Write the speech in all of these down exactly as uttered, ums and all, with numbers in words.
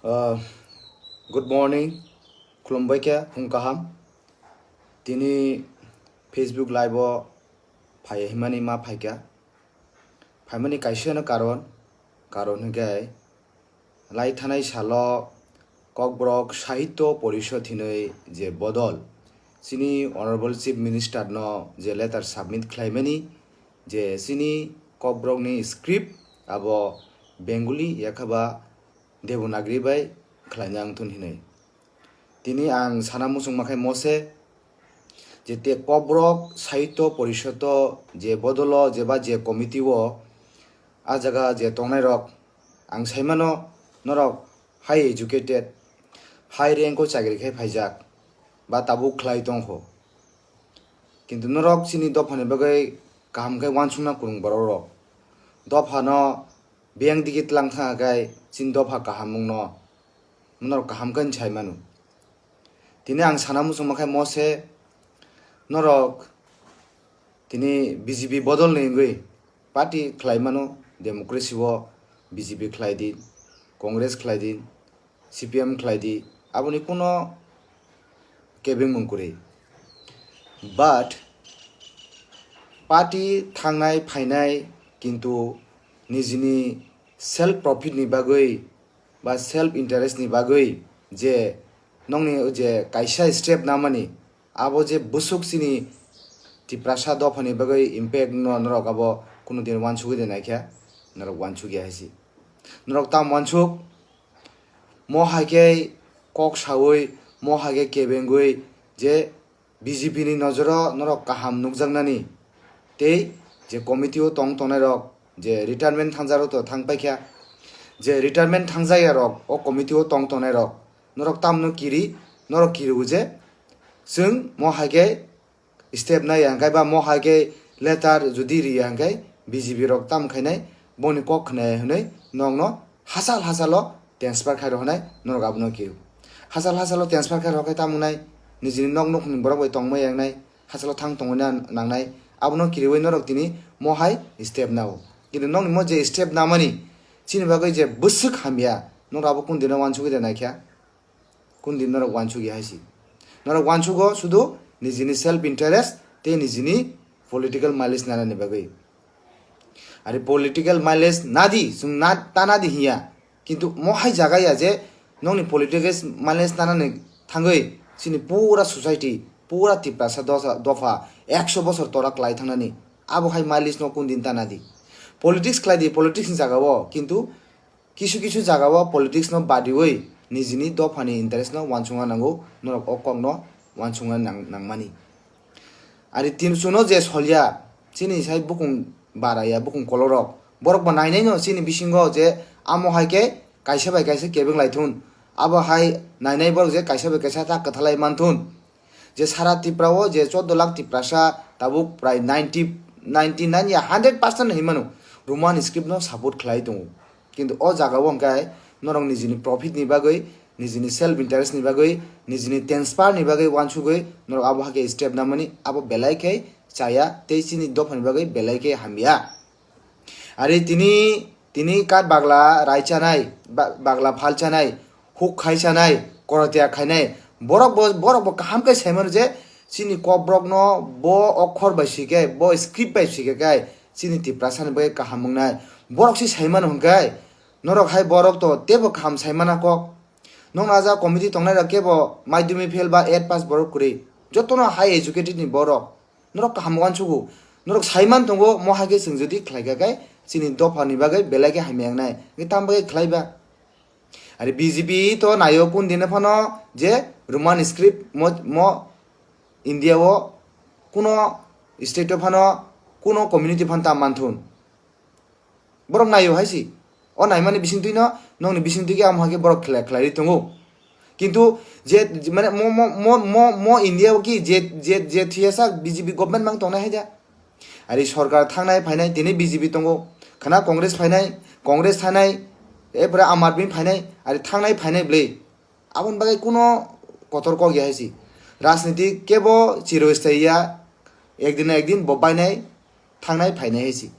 Uh, good morning, khulumbai kha, phung kaham. Tini Facebook live o phai himani ma phaikha. Phaimani kaisa no karon, karon hwnkhe lai thanai salo Kokborok Sahitya Porishod hinwi je bodol chini Honorable Chief Minister no je letter submit khlaimani, je chini Kokborok ni script abo Bengali yakhaba Devanagari bai khlaina wngthun hinwi. Tini ang sana muchungma khai mose, je te Kokborok Sahitya Porishod o je bodolo jeba je committee o a jaga je tongnai rok, ang saimano norok high educated, high rank o chakri khai phaijak ba tabuk khlai tongkho. Kintu norok chini dophani bagwi kaham khe uansukna kwrwng borok rok. Dophano biyang digi tlang thang khe chini dopha kaham wngno norok kaham khe sai mano. Tini ang sana muchungma khai mose norok tini B J P bodol ni wngwi party khlai mano, democracy o B J P khlai di, Congress khlai di, C P M khlai di, aboni kuno kebengmung kwrwi. But party thangnai phainai kintu nijini self profit ni bagwi ba self interest ni bagwi je nongni je kaisa step namani, abo je bwswk chini Tiprasa dophani bagwi impact no norok abo kunu din uansugwi de naikha, norok uansukya hai se. Norok tam uansuk, mo hai khe kok saui, mo hai khe kebengwi je B J P ni nojoro norok kaham nukjaknani tei je committee o tong tongnai rok je retirement thangjakrok to thang paikha, je retirement thangjakya rok o committee o tong tongnai rok norok tamno kiri, norok kiriu je chwng mo hai khe step nai ya hwnkhe ba mo hai khe letter jodi ri ya hwnkhe B J P rok tam khainai boni kok khna ya hwnwi nokno hachal hachalo transfer khai rw hwnai norok abono kiriu. Hachal hachalo transfer khai rw khe tamo wngnai nijini nok nukhungni borok bai tongma ya wngnai hachalo thang tongwi na nangnai abono kiriui norok tini mo hai step nao. Kintu nokni mo je step namani chini bagwi je bwswk hamya norok abo kun dino uansugwi de naikha. Kun din norok uansukya hai se. Norok uansugo sudu nijini self interest tei nijini political mileage nanani bagwi. Ari political mileage nadi, chwng na, ta nadi hiya. Kintu mo hai jaga ya je nokni political mileage nanani thangwi chini pura society, pura Tiprasa dosa, dopha ekso bosor tora klai thangnani. Abo hai mileage no kun din ta nadi. Politics khlai di, politics ni jaga o, kintu kisu kisu jaga o politics no badiui nijini dophani interest no uansukna nango, norok o kok no uansukna nang-, nangmani. Ari tin chuno je solya, chini sai bukung bara ya, bukung kolorok, borok bo nainai no chini bisingo je amo hai khe kaisa bai kaisa kebeng lai thun, abo hai nainai borok je kaisa bai kaisa ta kwthalai man thun. Je sara Tripura o je chordo lakh Tiprasa tabuk prai ninety, ninety nine ya hundred percent hinwi mano Roman script no support khlai tongo. Kintu o jaga o hwnkhe norok nijini profit ni bagwi, nijini self interest ni bagwi, nijini transfer ni bagwi uansugwi norok abo hakhe step namani abo belai khe chaya tei chini dophani bagwi belai khe hamya. Ari tini, tini kat bagla rai chanai, ba-, bagla phal chanai, huk khai chanai, korotia khainai, borok bo, borok bo kaham khe sai mano je chini Kokborok no bo okhor bai swi khe, bo script bai swi khe khe chini Tiprasa ni bagwi kaham wngnai. Borok se sai mano hwnkhe norok hai borok to teibo kaham sai mana kok. Nokno aja committee tongnai rok kebo madhyamik fail ba eight pass borok kwrwi, jotono high educated ni borok. Norok kaham uansugo. Norok saiman tongo, mo hai khe chwng jodi khlai kha khe chini dopha ni bagwi belai khe hamya wngnai. Hwnkhe tam bagwi khlai ba? Ari B J P to naio kun dino phano je Roman script mo, mo India o kuno state o phano kuno community phano ta manthun. Borok naio hai si. O naimani bisingtwi no, nokni bisingtwi khe amo hai khe borok khlai, khlaiwi tongo. Kintu je, je, mane mo, mo, mo, mo, mo India o ki je, je, je thwiyasak B J P government mang tongnai hai da. Ari sorkar thangnai phainai tini B J P tongo. Khana Congress phainai, Congress thanai, epore Aam Aadmi phainai, ari thangnai phainai bwlwi. Aboni bagwi kuno kotor kok ya hai si. Rajniti kebo chirosthai ya, ekdin na ekdin bo bainai, thangnai phainai hai si.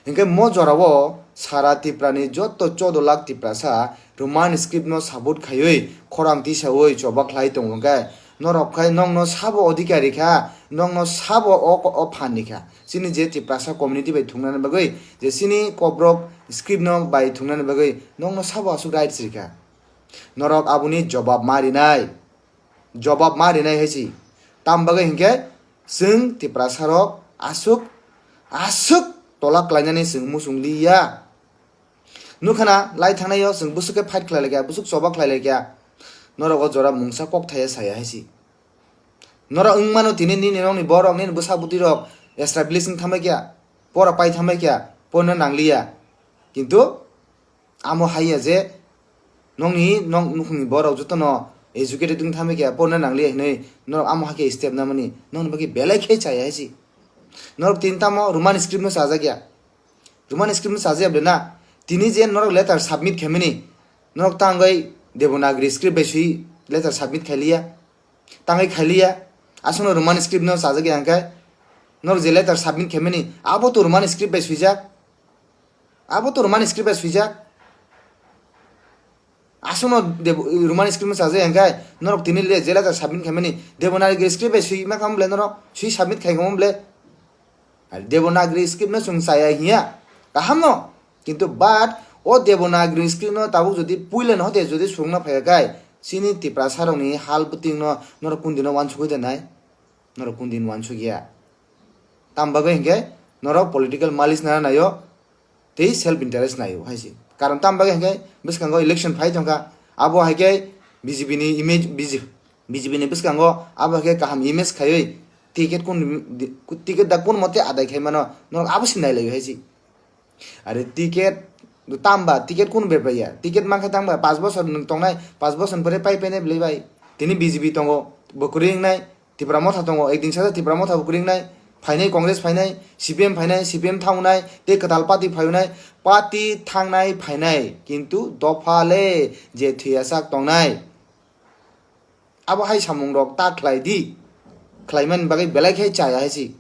Hinkhe mo jorao sara Tripura ni joto chordo lakh Tiprasa Roman script no support khaiwi khorang tisawi choba khlai tongo hwnkhe norok khai nokno sabo odhikari kha, nokno sabo o, o phan ni kha. Chini je Tiprasa community bai thungnani bagwi, je chini Kokborok script no bai thungnani bagwi nokno sabo aswk rights rikha. Norok aboni jobab ma rinai, jobab ma rinai hai si. Tam bagwi hinkhe chwng Tiprasa rok aswk, aswk tola klainani chwng muchung liya. Nukha na, lai thangnai o chwng bwswk khe fight khlai laikha, bwswk choba khlai laikha. Norok o jora mungsa kok thaya saya hai si. Norok wng mano tini nini nokni borok, nini bwsa bwtwi rok establish wng thambai kha, pora pai thambai kha, porna nangliya. Kintu amo haiya je nokni nok nukhungni borok jotono educated wng thambai kha, porna nangliya hinwi norok amo hakhe step namani nokni bagwi belai khe chaya hai si. Norok tini tamo Roman script no chajak ya. Roman script no chajak ya ble na. Tini je norok letter submit khaimani, norok tangwi Devanagari script bai swi letter submit khailiya. Tangwi khailiya. Aswkno Roman script no chajak ya hwnkhe norok je letter submit khaimani, abo to Roman script bai swijak. Abo to Roman script bai swijak. Aswkno Dev-, Roman script no chajak ya hwnkhe norok tini le je letter submit khaimani Devanagari script bai swi ma khamu ble norok, swi submit khai khamu ble. Devanagari script no chwng chaya hiya, kaham no. Kintu but o Devanagari script no tabuk jodi puila no hote jodi swrwngna phaiya khai, chini Tiprasa rokni hal bwtwing no norok kundino uansugwi da nai? Norok kundin uansukya. Tam bagwi hinkhe norok political malice nana naio, tei self interest naio hai se. Karon tam bagwi hinkhe bwskango election phai tongkha. Abo hai khe B J P ni image, B J P, B J P ni bwskango abo hai khe kaham image khaiwi ticket kun, ticket da kun mote adai khai mano, norok abo se nai laio hai se. Are ticket tamba, ticket kun bebaiya, ticket mankha tangba, pas bosor nwng tongnai, pas bosor pore pai painai belai bai. Tini B J P tongo, bo kwrwi wngnai, Tipra Motha tongo, ekdin sasa Tipra Motha bo kwrwi wngnai, phainai Congress phainai, C P M phainai, C P M thangnai, tei kwtal party phainai, party thangnai phainai, kintu dopha le je thwiyasak tongnai. Abo hai samung rok ta khlai di, khlaimani bagwi belai khe chaya hai si.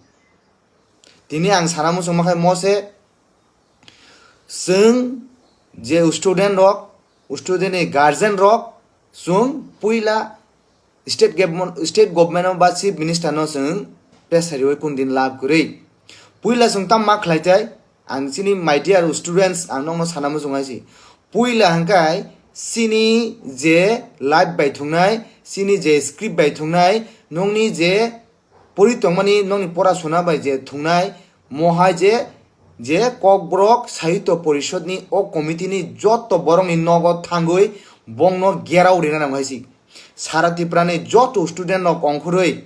Tini ang sana muchungma khai mo se, chwng je student rok, student ni guardian rok, chwng puila state government, state government o ba chief minister no chwng pressure riwi kundin lab kwrwi. Puila chwng tam ma khlai tai, ang chini my dear students, ang nokno sana muchung hai si. Puila hwnkhe chini je life bai thungnai, chini je script bai thungnai, nokni je pori tongmani nokni pora sona bai je thungnai, mohai je, je Kokborok Sahitya Porishod ni o committee ni joto borok ni nogo thangwi bongno gerao rina nango hai si. Sara Tripura ni joto student rok ongkhorwi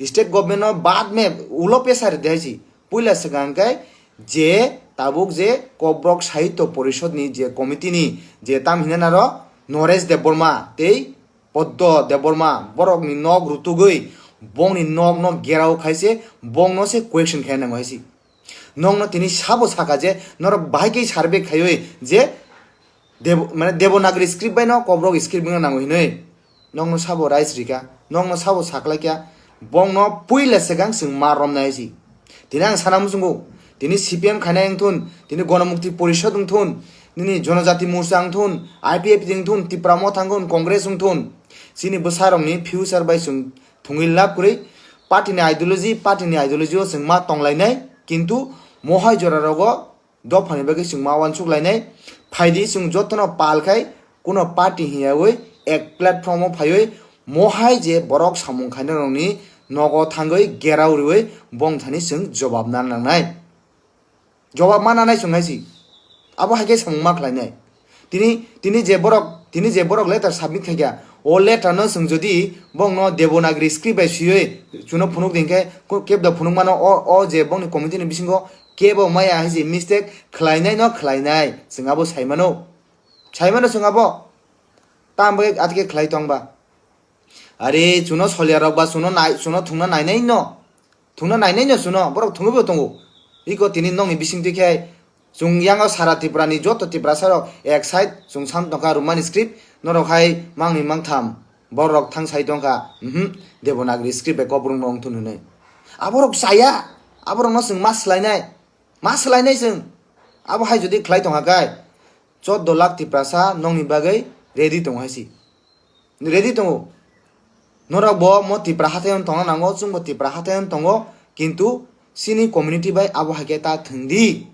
state government no bad me ulo pesa ride hai si. Puila swkang khe je tabuk je Kokborok Sahitya Porishod ni je committee ni je tam hinanaro Naresh Debbarma tei Poddo Debbarma borokni nok rutugwi bongni nokno gerao khaise bongno se question khaina nango hai si. Nokno tini sabo saka je norok bahai khe survey khaiwi je Dev-, mane Devanagari script bai no Kokborok script no nango hinwi. Nokno sabo rights rika, nokno sabo saklaikya, bongno puila swkang chwng ma romnai hai si. Tini ang sana muchungo, tini C P M khainai wngthun, tini Gonomukti Porishod wngthun, nini Jonojati Morcha wngthun, I P F T wngthun, Tipra Motha wngthun, Congress wngthun, chini bwsarokni future bai chwng thwngwi lab kwrwi. Party ni ideology, party ni ideology o chwng ma tonglainai, kintu mohai jora rogo dophani bagwi chwng ma uansuk lainai. Phaidi chwng jotono pal khai, kuno party hiyawi ek platform o phaiwi mohai je borok samung khainai rokni nogo thangwi gerao riwi bongthani chwng jobab nang nangnai. Jobab ma nanai chwng hai si. Abo hai khe samung ma khlainai. Tini, tini je borok, tini je borok letter submit khaikha, o letter no chwng jodi bongno Devanagari script bai swiwi chuno phunuk di hinkhe, ko-, kebda phunuk mano o, o je bongni committee ni bisingo kebo maya hai si mistake khlainai no khlainai, chwng abo sai mano. Sai mano chwng abo. Tam bai atike khlai tong ba. Are chuno solia rok ba chuno nai, chuno thungna nainai no. Thungna nainai no chuno, borok thungwi bo tongo. Iko tini nokni bisingtwi khe chwng yango sara Tripura ni joto Tiprasa rok ek side chwng sam tongkha Roman script, norok hai mangni mangtham borok thang sai tongkha, mhm, Devanagari script bai Kokborok no wngthun hwnwi. Aborok chaya, aborok no chwng ma swlainai, ma swlainai chwng. Abo hai jodi khlai tongkha khe, choddo lakh Tiprasa nokni bagwi ready tongo hai si. Ready tongo. Norok bo mo Tipra hathai-o tongna nango, chwngbo Tipra hathai-o tongo, kintu chini community bai abo hai khe ta thwng di.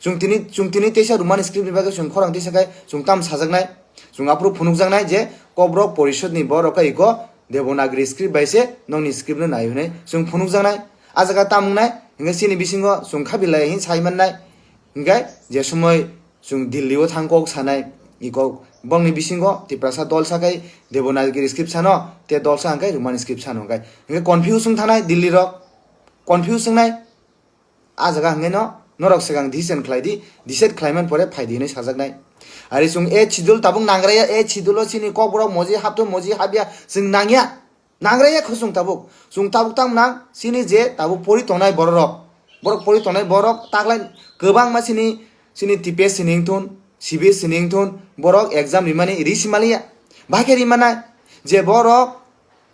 Chwng tini, chwng tini teisa Roman script ni bagwi chwng khorang teisa khai chwng tam sajaknai, chwng aphuru phunukjaknai je Kokborok Porishod ni borok khe iko Devanagari script bai se nokni script no nai hwnwi chwng phunukjaknai. A jaga tam wngnai, hwnkhe chini bisingo chwng khabilai hin sai mannai. Hwnkhe je somoi chwng Delhi o thang kok sanai, iko bongni bisingo Tiprasa dol sakai Devanagari script sano, te dol sa hwnkhe Roman script sano hwnkhe. Hwnkhe confuse wng thanai Delhi rok, confuse wngnai. A jaga hwnkhe no norok swkang decision khlai di, decide khlai man pore phai di hinwi sajaknai. Ari chwng eighth schedule tabuk nangraya, eighth schedule o chini Kokborok moji hapto moji hapya chwng nangya. Nangraya kho chwng tabuk. Chwng tabuk tamo nang, chini je tabuk pori tongnai bororok. Borok pori tongnai borok taklai kwbangma chini, chini T P S sini wng thun, C B S sini wng thun, borok exam rimani ri simaliya. Bahai khe rimanai je borok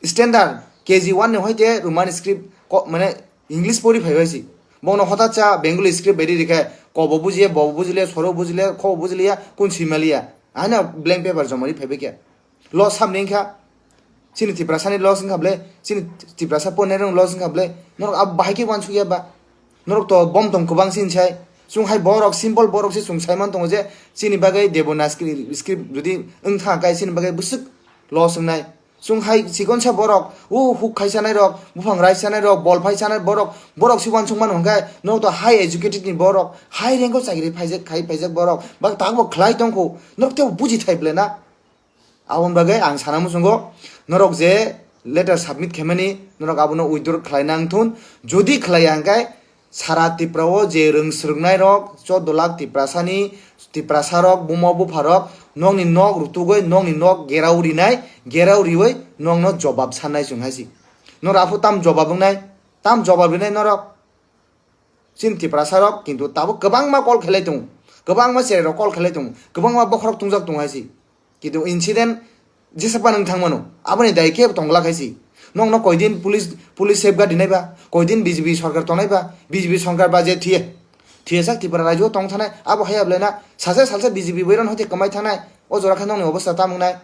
standard K G one ni hoite Roman script ko-, mane English pori phai bai si. Bono hota cha Bengali script bai ri rikhe, ko bo bujiya, bo bo bujiliya, soro bujiliya, kho bo bujiliya, kun simaliya. Haino blank paper joma ri phai bai khe. Loss hamni wngkha. Chini Tiprasani loss wngkha ble, chini Tiprasa pornairokni loss wngkha ble. Norok abo bahai khe uansukya ba? Norok to bom tong kwbang chini sai. Chwng hai borok simple borok se chwng saiman tongo je chini bagwi Devanagari script jodi wngkha khe chini bagwi bwswk loss wngnai. Chwng hai chikonsa borok, o huk khai chanai rok, buphang rai chanai rok, bol phai chanai borok, borok se uansuk mano hwnkhe norok to high educated ni borok, high rank o chakri phaijak khai phaijak borok, ba tabuk khlai tongkho, norok tei buji thai ble na? Aboni bagwi ang sana muchungo, norok je letter submit khaimani, norok abono withdraw khlai nang thun. Jodi khlai ya hwnkhe, sara Tripura o je rwng swrwngnairok, choddo lakh Tiprasani, Tiprasarok, buma bupharok, nokni nok rutugwi, nokni nok gerao rinai, gerao riwi nokno jobab sannai chwng hai si. Norok aphuru tam jobab wngnai, tam jobab rinai norok? Chini Tiprasarok kintu tabuk kwbangma call khelai tongo, kwbangma cherairok call khelai tongo, kwbangma bokhorok tungjak tongo hai si. Kintu incident jesa phano wng thang mano, aboni dai khe tong glak hai si. Nokno koidin police, police safeguard rinai ba, koidin B J P sorkar tongnai ba, B J P sorkar ba je thiye, thiye sak Tripura rajyo tong thanai, abo haya belai na, sacha salsa B J P boiron hoite kwmai thanai, o jora khe nokni obostha tamo wngnai.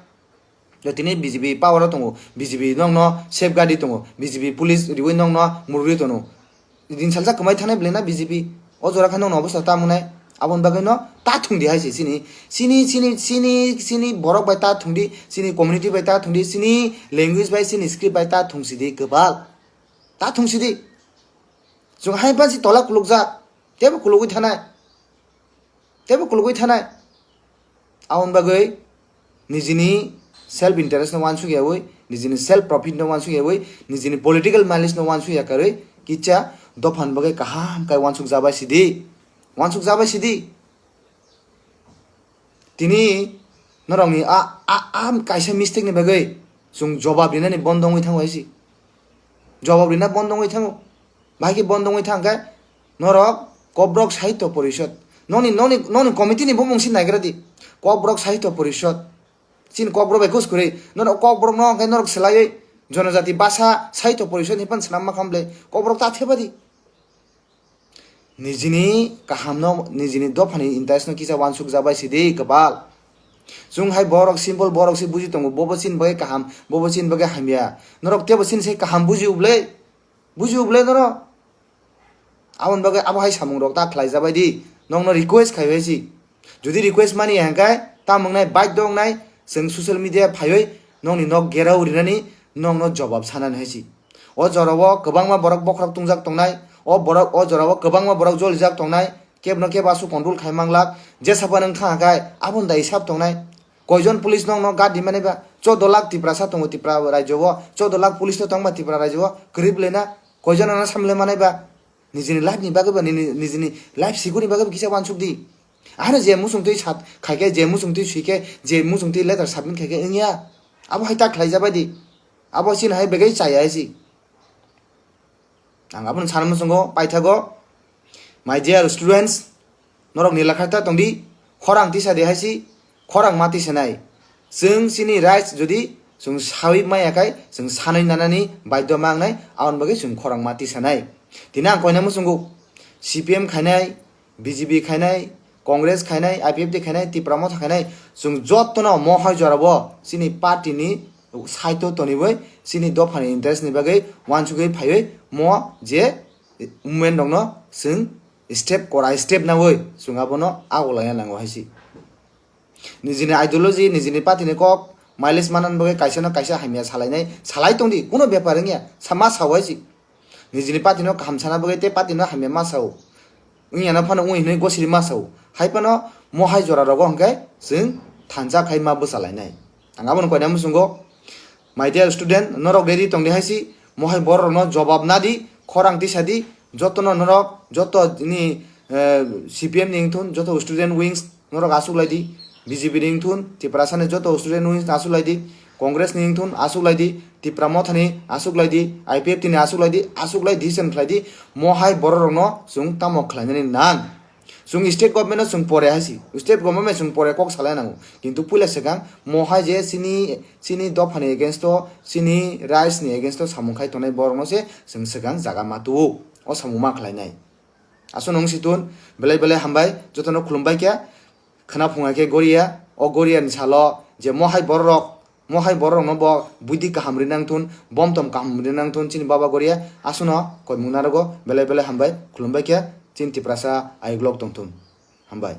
Tini B J P power o tongo, B J P nokno safeguard tongo, B J P police riwi nokno murwi tono. Din salsa kwmai thanai belai na B J P. O jora khe nokno obostha tamo wngnai. Aboni bagwi no ta thung di hai se chini, chini, chini, chini, chini borok bai ta thung di, chini community bai ta thung di, chini language bai, chini script bai ta thung si di kwbal. Ta thung si di. Chwng hai pansi tola kulukjak. Tebo kulugwi thanai. Tebo kulugwi thanai. Aboni bagwi nijini self interest no uansuk yawi, nijini self profit no uansuk yawi, nijini political malice no uansuk yakarwi, kicha dophani bagwi kaham kai uansuk jabai sidi. Uansuk jabai sidi. Tini norokni a, a, a kaisa mistake ni bagwi chwng jobab rinani bondo wngwi thango hai si. Jobab rina bondo wngwi thango. Bahai khe bondo wngwi thang khe norok Kokborok Sahitya Porishod. Nokni, nokni, nokni committee ni bumung si naigra di. Kokborok Sahitya Porishod. Chini Kokborok bai kus kwrwi. Norok Kokborok no hwnkhe norok swlaiwi Jonojati Basa Sahitya Porishod ni phan swnam ma khamle. Kokborok ta theba di. Nijini kahamno, nijini dophani interest no kisa uansuk jabai sidi kwbal. Chwng hai borok simple borok se buji tongo, bobo chini bagwi kaham, bobo chini bagwi hamya. Norok tebo chini se kaham buji uble, buji uble norok. Aboni bagwi abo hai samung rok ta khlai jabai di, nokno request khai bai si. Jodi request mani ya hwnkhe, tamo wngnai, baidhyo wngnai, chwng social media phaiwi nokni nok gerao rinani nokno jobab sanani hai si. O jorao kwbangma borok bokhorok tungjak tongnai, o borok, o jorao kwbangma borok jolijak tongnai, kebno kebo aswk control khai manglak, jesa phano wng thang khe aboni dai hisab tongnai. Koijon police nokno guard rimani ba? Choddo lakh Tiprasa tongo Tripura rajyo o, choddo lakh police no tongma Tripura rajyo o, kwrwi bwlai na? Koijon ano samle manai ba? Nijini life ni bagwi ba, nini, nijini life secure ni bagwi ba kisa uansuk di. Ano je muchung twi sat khai khe, je muchung twi sui khe, je muchung twi letter submit khai khe wngya. Abo hai ta khlai jabai di. Abo chini hai begwi chaya hai si. Ang abono sana muchungo, paithago. My dear students, norok ni lakha ta tong di, khorang tisa di hai si, khorang ma tisa nai. Chwng chini rights jodi chwng sawi maya khai, chwng sanwi nanani baidhyo ma wngnai, aboni bagwi chwng khorang ma tisa nai. Tini ang koina muchungo, C P M khainai, B J P khainai, Congress khainai, I P F T khainai, Tipra Motha khainai, chwng jotono mohai jorabo chini party ni side o toniwi chini dopha ni interest ni bagwi wansugwi phaiwi mo je movement rokno chwng step korai step nawi chwng abono ago laina nango hai si. Nijini ideology, nijini party ni kok mileage manna bagwi kaisa no kaisa hamya salainai, salai tongdi, kuno bepar wngya, sa ma sao hai si. Nijini party no kaham sana bagwi tei party no hamya ma sao. Wngya no phano wngwi hinwi gosiri ma sao. Hai phano mohai jora rogo hwnkhe chwng thansa khai ma bwsa lainai. Ang abono koina muchungo. My dear student, norok ready tongdi hai si, mohai borok rokno jobab nadi, khorang tisa di, jotono norok, joto ni, eh, C P M ni wngthun, joto student wings norok asuk lai di, B J P ni wngthun, Tiprasa ni joto student wings asuk lai di, Congress ni wngthun asuk lai di, Tipra Motha ni asuk lai di, I P F T ni asuk lai di, asuk lai di sen khlai di, mohai borok rokno chwng tamo khlainani nan. Chwng state government no chwng pore hai si. State government bai chwng pore kok salai nango. Kintu puila swkang mohai je chini, chini dopha ni against o, chini rights ni against o samung khai tongnai borok no se chwng swkang jaga ma tuo. O samung ma khlai nai. Aswk nung si tun, belai belai hambai, joto no khulum bai khe. Khwna phunga khe goria, o goria ni salo je mohai borok rok, mohai borok rokno bo buidi kaham ri nang thun, bom tom kaham ri nang thun, chini baba goria, aswk no koi mung narogo, belai belai hambai, khulum bai khe, chini Tiprasa ayuk lok tong thun. Hambai.